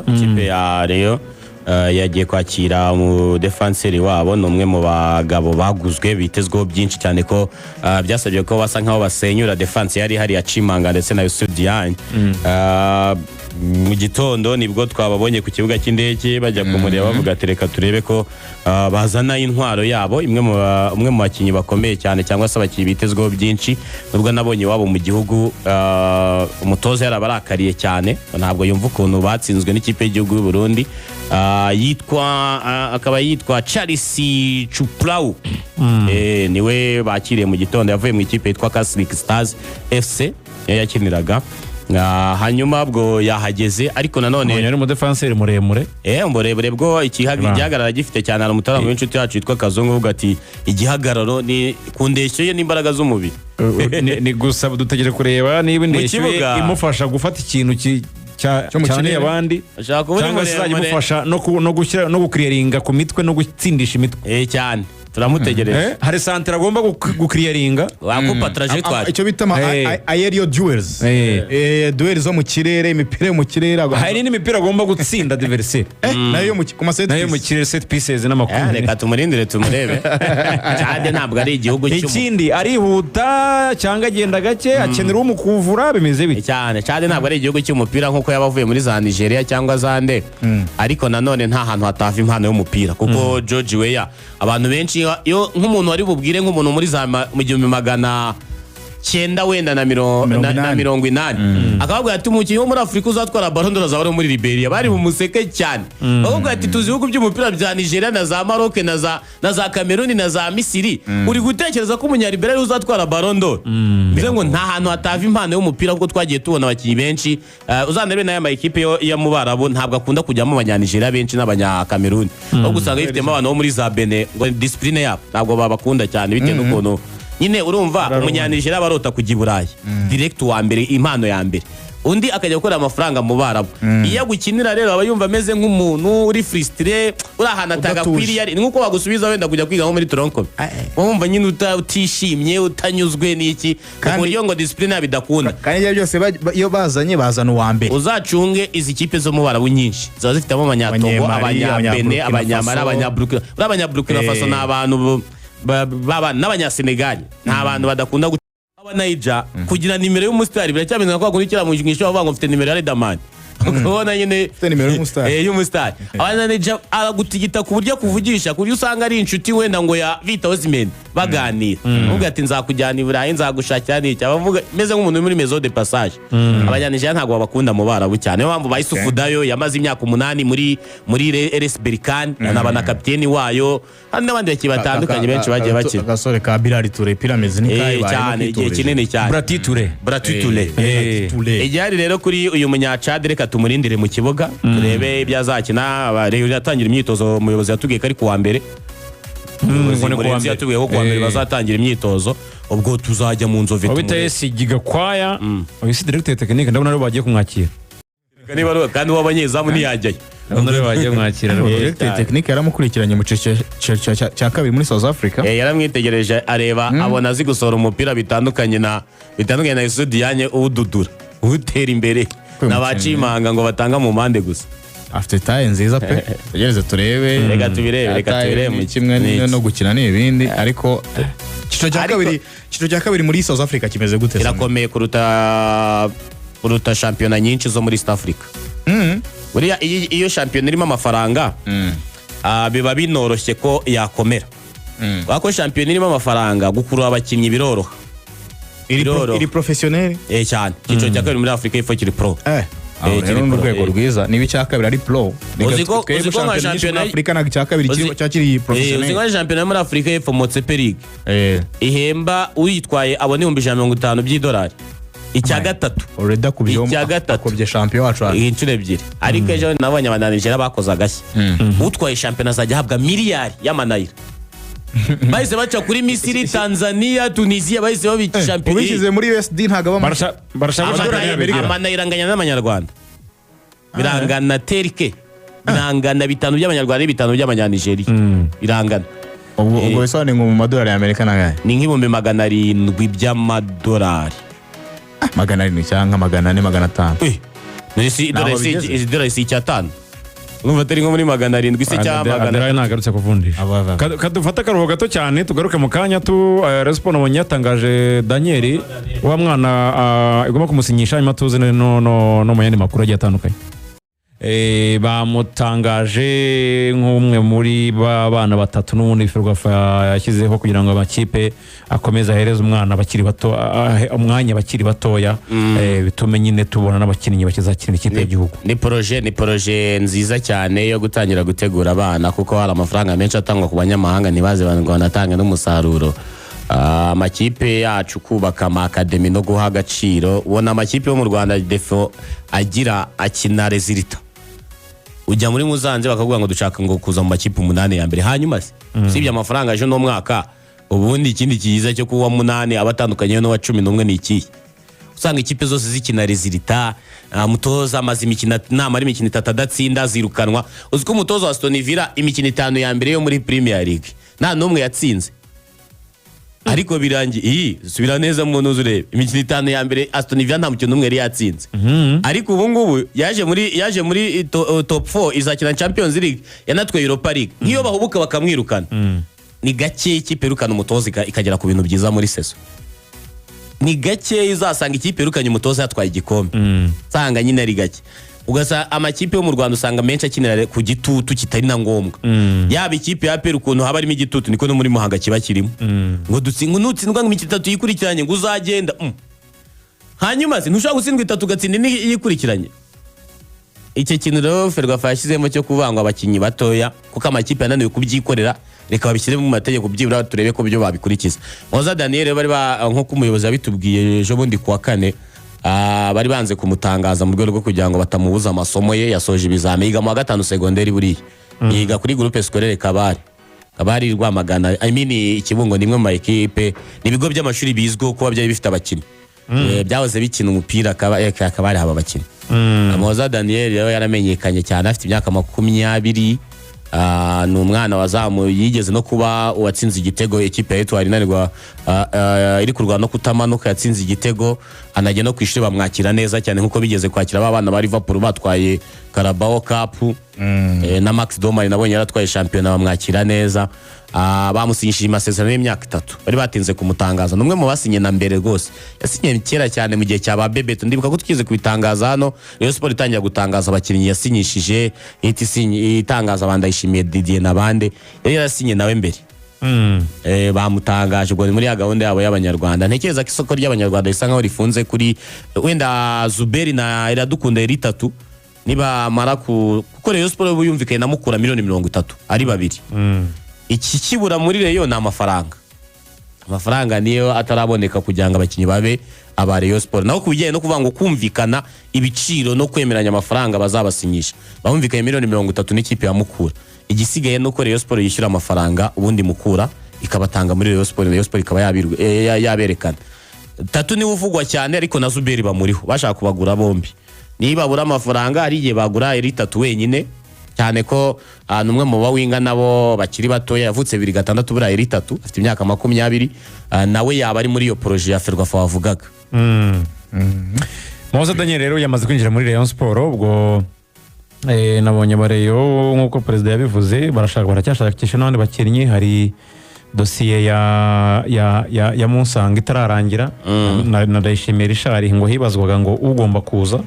Ikipe ya Rayon yagiye kwakira umudefanseri wabo. Ni umwe mu bagabo baguzwe bitezweho byinshi cyane, ko byasabye ko basa nkaho basenyura défense yari ihari ya Chimanga ndetse na Youssou Diagne. Mu gitondo nibwo twababonye ku kibuga cy'indege bajya kumureba, bavuga ati: "Reka turebe ko bazana intwaro yabo." Imwe umwe mu bakinnyi bakomeye cyane cyangwa se abakinnyi bitezweho byinshi, nubwo nabonye iwabo mu gihugu umutoza yarabarakariye cyane, ntabwo yumva ukuntu batsinzwe n'ikipe y'igihugu y'u Burundi. Akaba yitwa Charles Chuprau. Niwe bakiriye mu gitondo, yavuye mu ikipe yitwa Casric Stars FC niyo yakiniraga. Hanyuma ubwo yahageze, ariko nanone Ubonye ari umudefanseri muremure. Uburebure bwo igihagararo gifite cyane. Hari umutaramu w'inshuti yacu witwa Kazungu uvuga ati igihagararo ni ku ndeshyo ye n'imbaraga z'umubiri. Ni gusa dutegereje kureba niba indeshyo ye kibuga. imufasha gufata ikintu Cyo mu cyaniye kirere. abandi, Ashaka kuba uri cyangwa se izajya muremure. imufasha no gushyira no gukiriyaringa ku mitwe no gutsindisha imitwe. Cyane, turamutegereje. Hari santire agomba gukiriyaringa. Wakupa trajectoire. Icyo bita ama aerial duels. Duel zo mu kirere, imipira yo mu kirere. Hari n'imipira agomba gutsinda adversaire. Nayo yo ku ma set Nayo mu piece. kirere, set pieces n'amakuru. Reka tumurindire tumurebe. Tchad ntabwo ari igihugu cy'umu Ikindi, arihuta cyangwa agenda gake, akenera umukuvura, bimeze bite? Cyane. Tchad ntabwo ari igihugu cy'umupira nk'uko yaba avuye muri za Nigeria cyangwa za nde, ariko nanone nta hantu hatava impano y'umupira, kuko George Weah, abantu benshi iyo nk'umuntu wari bubwire nk'umuntu muri za mu 1900 wenda na 80. na 80, akababwira ati umukinnyi wo muri Afurika uzatwara Ballon d'Or azaba ari muri Liberia, bari bumuseke cyane. Bakababwira ati tuzi ibihugu by'umupira bya Nigeria na za Maroc na za Cameroon na za Misiri, uri gutekereza ko umunyaliberia ariwe uzatwara Ballon d'Or? Bivuze ngo nta hantu hatava impano y'umupira, kuko twagiye tubona abakinnyi benshi. Uzanarebe n'aya makipe yo mu Barabu, ntabwo akunda kujyamo Abanyanigeriya benshi n'Abanyakameruni, ahubwo usanga yifitemo abantu bo muri za Benin, ngo discipline yabo ntabwo babakunda cyane, bitewe n'ukuntu nyine urumva Umunyanigeriya aba arota kujya i Burayi direct, uwa mbere, impano ya mbere, undi akajya gukora amafaranga mu Barabu. Iyo agukinira rero aba yumva ameze nk'umuntu uri frustré, uri ahantu atagakwiriye, ari ni nk'uko bagusubiza wenda kujya kwiga nko muri tronc commun, wumva nyine utishimye, utanyuzwe n'iki, ku buryo ngo discipline yabo idakunda. Kandi ibyo byose iyo bazanye, bazana uwa mbere. Uzacunge izi kipe zo mu Barabu nyinshi ziba zifitemo Abanyatogo, Abanyemali, Abanyabene, Abanyaburkina Abanyamali, Faso. Abanyaburukina. Uriya Abanyaburukina Faso ni abantu n'Abanyasenegali, ni abantu badakunda aba Naija kugira nimero y'umusitari biracyameze nka kwa kundi kera mu ishuri bavuga ngo mfite nimero ya Riderman, ukabona nyine Ufite nimero y'umusitari. Y'umusitari. Abanyanija aragutigita ku buryo akuvugisha, ku buryo usanga ari inshuti wenda ngo ya Victor Osimhen baganira, uvuga ati nzakujyana i Burayi, nzagushakira n'iki, abavuga meze nk'umuntu uri muri maison de passage. Abanyanija ntabwo babakunda mu Barabu cyane. Niyo mpamvu ba Issoufou Dayo yamaze imyaka 8 muri RS Berkane, anaba na kapiteni wayo. Hari n'abandi bakinnyi batandukanye benshi bagiye bakina. Agasore ka Bilal Toure, Pyramids ni kayibaye. Cyane, igihe kinini cyane. Brati Toure. Brati Toure. Toure. Igihari rero kuri uyu munyacadi, reka tumurindire mu kibuga turebe ibyo azakina. Rayon iratangira imyitozo, umuyobozi yatubwiye ko ari kuwa mbere. Umuyobozi Ngo ni kuwa Murenzi mbere. yatubwiye ko kuwa mbere bazatangira imyitozo, ubwo tuzajya mu Nzove Wabita tumurebe. Esigi Gakwaya, uyu si directeur technique, ndabona aribo bagiye kumwakira. Niba kandi uw'abanyezamu ntiyajyayo. Ndabona aribo bagiye kumwakira rwose. Directeur Cyane. technique yaramukurikiranye mu cyiciro cya kabiri muri South Africa. Yaramwitegereje, areba, abona azi gusohora umupira bitandukanye na Youssou Diagne uwududura, uwutera imbere, Kwe na ba mukinnyi. Chimanga ngo batanga mu mpande gusa. Afite taille nziza pe, tegereze turebe. Reka tubirebe, reka Taille tubirebe ni kimwe ni iki. no gukina ni ibindi, ariko icyiciro cya kabiri, icyiciro cya kabiri muri South Africa kimeze gute se? Kirakomeye kuruta shampiyona nyinshi zo muri East Africa. Buriya iyo shampiyona irimo amafaranga, biba binoroshye ko yakomera, kubera ko shampiyona irimo amafaranga, gukurura abakinnyi biroroha. Biroroha. Iri professionnel. Cyane, icyiciro cya kabiri muri Afurika y'Epfo kiri pro. Aho rero Kiri ni pro, urwego rwiza niba icya kabiri ari pro. Uzi ko nka Shampiyona nyinshi muri shampiyona- Afurika ntabwo icya kabiri cyakiri Uzi professionnel. nka shampiyona yo muri Afurika y'Epfo, Motsepe League, ihemba uyitwaye abona 150,000 by'idolari, icya gatatu. Already akubye Icya gatatu. akubye champion wacu hano. Inshuro ebyiri. Ariko ejo nabonye Abanyanigeriya bakoze agashya: utwaye shampiyona azajya ahabwa miliyari y'amanayira. Bahise baca kuri Misiri, Tanzania, Tunisia, bahise babika shampiyona. Ubishyize muri USD ntabwo aba Barashaka shampiyona y'Amerika. Amanayira anganya n'amanyarwanda, birangana terike, birangana bitanu by'Abanyarwanda n'ibitanu by'Abanyanigeriya, birangana. Ubwo bisobanuye ngo mu madolari y'Amerika nangahe? Ni nk'700,000 by'amadolari. 700 cyangwa 400, 500. None si Ntaho idolari si bigeze. idolari si icyatanu, urumva atari nko muri 700 se cyangwa magana? Aderari ntagarutse kuvunjisha. Kadufate akaruhuko gato cyane, tugaruke mu kanya. Tu Rayon Sports nabonye yatangaje Daniel wa mwana, igomba kumusinyisha, hanyuma tuze no mu yandi makuru agiye atandukanye. Bamutangaje nk'umwe muri ba bana batatu n'ubundi Ferwafa yashyizeho kugira ngo amakipe akomeze ahereze umwana abakiri bato, ahe umwanya abakiri batoya, bitume nyine tubona n'abakinnyi bakizakinira ikipe y'igihugu. Ni projet nziza cyane yo gutangira gutegura abana, kuko hari amafaranga menshi atangwa ku banyamahanga ntibaze ngo banatange n'umusaruro. Amakipe yacu kubaka ama academy no guha agaciro, ubona amakipe yo mu Rwanda défaut agira, akina résultat. Ujya muri Musanze bakavuga ngo dushaka ngo kuza mu makipe 8 ya mbere, hanyuma se usibye amafaranga aje uno mwaka, ubundi ikindi cyiza cyo kuba 8 aba atandukanye n'uwa 11 ni ikihe? Usanga ikipe zose zikina résultat. Mutoza amaze imikino, namara imikino 3 adatsinda zirukanwa. Uzi ko umutoza wa Aston Villa imikino 5 ya mbere yo muri Premier League nta n'umwe yatsinze, ariko birangiye iyi subira neza mu ntuzi urebe imikino 5 ya mbere Aston Villa nta mukino n'umwe yari yatsinze, ariko ubu ngubu yaje muri top 4, izakina Champions League, yanatwaye Europa League. Nk'iyo bahubuka bakamwirukana, ni gake ikipe irukana umutoza ikagera ku bintu byiza muri saison. Ni gake uzasanga ikipe irukanye umutoza yatwaye igikombe, usanga nyine ari gake. Ugasanga amakipe yo mu Rwanda usanga menshi akinira ku gitutu kitari na ngombwa. Yaba ikipe ya APR, ukuntu haba harimo igitutu, niko no muri Muhanga kiba kirimo, ngo dutsindwe, nutsindwa ngo imikino 3 yikurikiranye ngo uzagenda. Hanyuma se ntushobora gutsindwa itatu ugatsinda indi yikurikiranye? Icyo kintu rero Ferwafa yashyizemo cyo kuvuga ngo abakinnyi batoya, kuko amakipe yananiwe kubyikorera, reka babishyire mu mategeko, byibura turebe ko byo babikurikiza. Muhoza Daniel rero bari nk'uko umuyobozi yabitubwiye ejo bundi ku wa kane, bari banze kumutangaza mu rwego rwo kugira ngo batamubuza amasomo ye. Yasoje ibizami, yiga mu wa gatanu segonderi, buriya yiga kuri Groupe Scolaire Kabare. Kabare iri Rwamagana, I mean Ikibungo, ni imwe mu ma ekipe, ni ibigo by'amashuri bizwiho kuba byari bifite abakinnyi. Byahoze bikina umupira. Kabare haba abakinnyi. Muhoza Daniel rero yaramenyekanye cyane, afite imyaka 20. Ni umwana wazamuye, yigeze no kuba uwatsinze igitego ikipe ya Etoile inanirwa, iri kurwana no kutamanuka, yatsinze igitego, anajya no ku ishuri bamwakira neza cyane nk'uko bigeze kwakira ba bana ba Liverpool batwaye Carabao Cup, na Max Dowman nabonye yaratwaye shampiyona, bamwakira neza. Bamusinyishije amasezerano y'imyaka 3. Bari batinze kumutangaza, ni umwe mu basinye na mbere rwose, yasinye kera cyane mu gihe cya ba Bebeto. Ndibuka ko twize kubitangaza hano, Rayon Sport itangira gutangaza abakinnyi yasinyishije, ihita itangaza ba Ndayishimiye Didier n'abandi, yari yarasinye nawe mbere. Bamutangaje ubwo ni muri ya gahunda yabo y'abanyarwanda. Ntekereza ko isoko ry'abanyarwanda risa nkaho rifunze kuri wenda Zuberi na Iradukunda eri itatu nibamara ku, kuko Rayon Sport ubu yumvikanye na Mukura miliyoni 30 ari babiri. Iki kibura muri Rayon ni amafaranga, amafaranga niyo ataraboneka kugira ngo abakinnyi babe aba Rayon Sport. Naho ku bijyanye no kuvuga ngo kumvikana ibiciro no kwemeranya amafaranga bazabasinyisha, bumvikanye miliyoni 30 n'ikipe ya Mukura. Igisigaye ni uko Rayon Sport yishyura amafaranga, ubundi Mukura ikabatanga muri Rayon Sport, Rayon Sport ikaba yaberekana. Tatu niwe uvugwa cyane, ariko na Zuberi bamuriho, bashaka kubagura bombi. Niba babura amafaranga, hari igihe bagura eri tatu wenyine, cyane ko ni umwe mu bawinga nabo bakiri batoya, yavutse 2006, buriya eri tatu afite imyaka 20, nawe yaba ari muri iyo projet ya Ferwafa wavugaga. Muhoza Daniel rero yamaze kwinjira muri Rayon Sport. Ubwo nabonye abareyo nk'uko perezida yabivuze, barashaka, baracyashakisha n'abandi bakinnyi. Hari dosiye ya Munsanga itararangira na Ndayishimiye Richard, ngo hibazwaga ngo ugomba kuza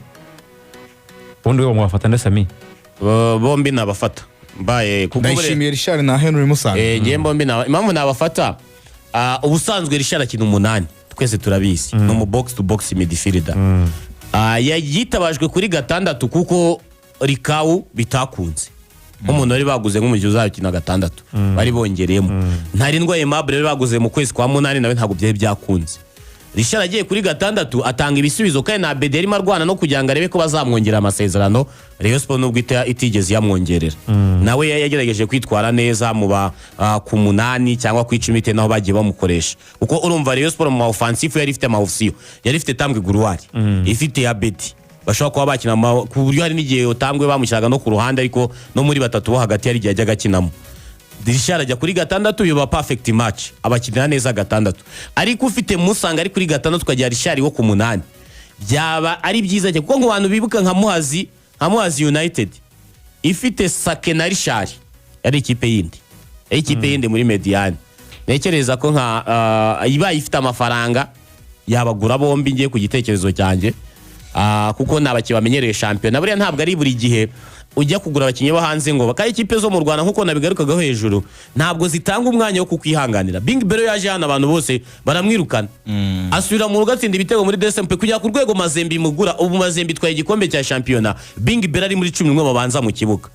ubundi we mwafata nde, Sami? Bombi nabafata mbaye kuko Ndayishimiye Richard na Henry Musanga. Ngewe bombi impamvu nabafata, ubusanzwe Richard akina 8, twese turabizi, ni umu box to box midfielder. Yitabajwe kuri 6 kuko Rikawu bitakunze, nk'umuntu wari baguze nk'umukinnyi uzakina 6 bari bongereyemo. Ntarindwa Aimable bari baguze mu kwezi kwa munani, nawe ntabwo byari byakunze. Richard agiye kuri 6 atanga ibisubizo, kandi na Abedi yarimo arwana no kugira ngo arebe ko bazamwongerera amasezerano. Rayon Sport nubwo itigeze yamwongerera, nawe yagerageje kwitwara neza mu ba ku 8 cyangwa ku 10 bitewe n'aho bagiye bamukoresha, kuko urumva Rayon Sport mu ma offensif yari ifite ama option, yari ifite Tambwe Guruwari, ifite Abedi, bashobora kuba bakina ku buryo hari n'igihe Tambwe bamushyiraga no ku ruhande, ariko no muri batatu bo hagati hari igihe yajyaga akinamo. Richard ajya kuri 6, biba perfect match, abakinira neza 6. Ariko ufite Musanga ari kuri 6, ukagira Richard wo ku 8. Byaba ari byiza cyane, kuko ngo abantu bibuka nka Muhazi United ifite Sake na Richard, yari ikipe yindi muri médiane. Ntekereza ko nka ibaye ifite amafaranga yabagura bombi. Ngiye ku gitekerezo cyanjye, kuko ni abakinnyi bamenyereye shampiyona. Buriya ntabwo ari buri gihe ujya kugura abakinnyi bo hanze ngo kandi ikipe zo mu Rwanda, nk'uko nabigarukagaho hejuru, ntabwo zitanga umwanya wo kukwihanganira. Bing Bero yaje hano, abantu bose baramwirukana, asubira mu rugo, atsinda ibitego muri DSMP kugera ku rwego Mazembe imugura. Ubu Mazembe itwaye igikombe cya shampiyona, Bing Bero ari muri 11 babanza mu kibuga.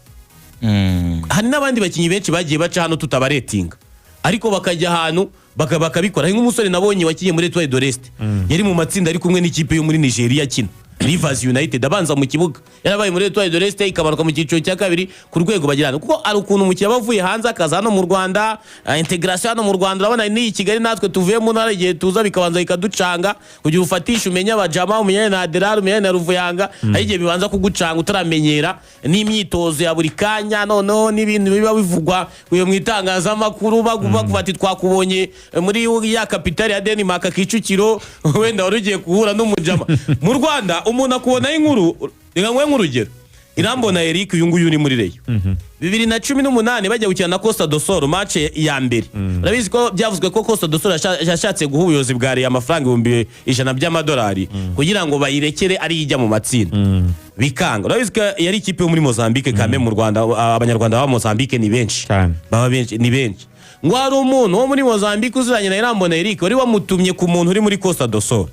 Hari n'abandi bakinnyi benshi bagiye baca hano tutabaretinga, ariko bakajya ahantu bakabikora. Hari nk'umusore nabonye wakinnye muri Etoile de l'Est, yari mu matsinda ari kumwe n'ikipe yo muri Nigeria akina, Rivers United, abanza mu kibuga. Yarabaye muri Etoile de l'Est, ikamanuka mu cyiciro cya kabiri. Ku rwego bagirana, kuko hari ukuntu umukiriya aba avuye hanze akaza hano mu Rwanda, intégration hano mu Rwanda, urabona n'iyi Kigali natwe tuvuye mu ntara, igihe tuza bikabanza bikaducanga kugira ufatishe, umenye abajama, umenye na Aderari, umenye na Ruvuyanga. Hari igihe bibanza kugucanga utaramenyera n'imyitozo ya buri kanya, noneho n'ibintu biba bivugwa uyo mu itangazamakuru, bavuga ati twakubonye muri ya kapitali ya Denmark, Kicukiro, wenda wari ugiye guhura n'umujama. Mu Rwanda umuntu akubonaho inkuru. Reka nguhe nk'urugero: Irambona Eric, uyu nguyu uri muri Rayon, 2018 bajya gukina na Costa do Sol, match ya mbere. Urabizi ko byavuzwe ko Costa do Sol yashatse guha ubuyobozi bwa Rayon amafaranga 100,000 by'amadolari kugira ngo bayirekere ari ijya mu matsinda, bikanga. Urabizi ko yari ikipe yo muri Mozambique kame. Mu Rwanda Abanyarwanda baba Mozambique ni benshi. Cyane. Baba benshi, ni benshi. Ngo hari umuntu wo muri Mozambique uziranye na Irambona Eric wari wamutumye ku muntu uri muri Costa do Sol.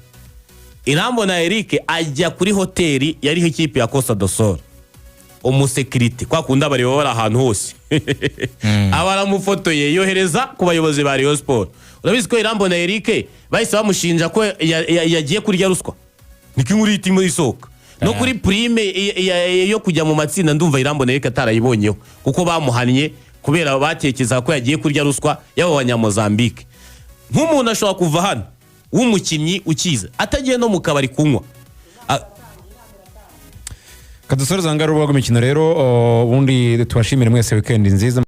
Irambona Eric ajya kuri hoteli yariho ikipe ya Costa do Sol, umusekirite kwa kundi abareba bari ahantu hose aba aramufotoye, yohereza ku bayobozi ba Rayon Sport. Urabizi ko Irambona Eric bahise bamushinja ko yagiye kurya ruswa, niko inkuru ihita isohoka. No kuri prime yo kujya mu matsinda, ndumva Irambona Eric atarayibonyeho, kuko bamuhannye kubera batekereza ko yagiye kurya ruswa y'abo Banyamozambique. Nk'umuntu ashobora kuva hano w'umukinnyi ukiza atagiye no mu kabari kunywa. Kadusoreza ngaho urubuga rw'imikino rero, ubundi tubashimire mwese, weekend nziza.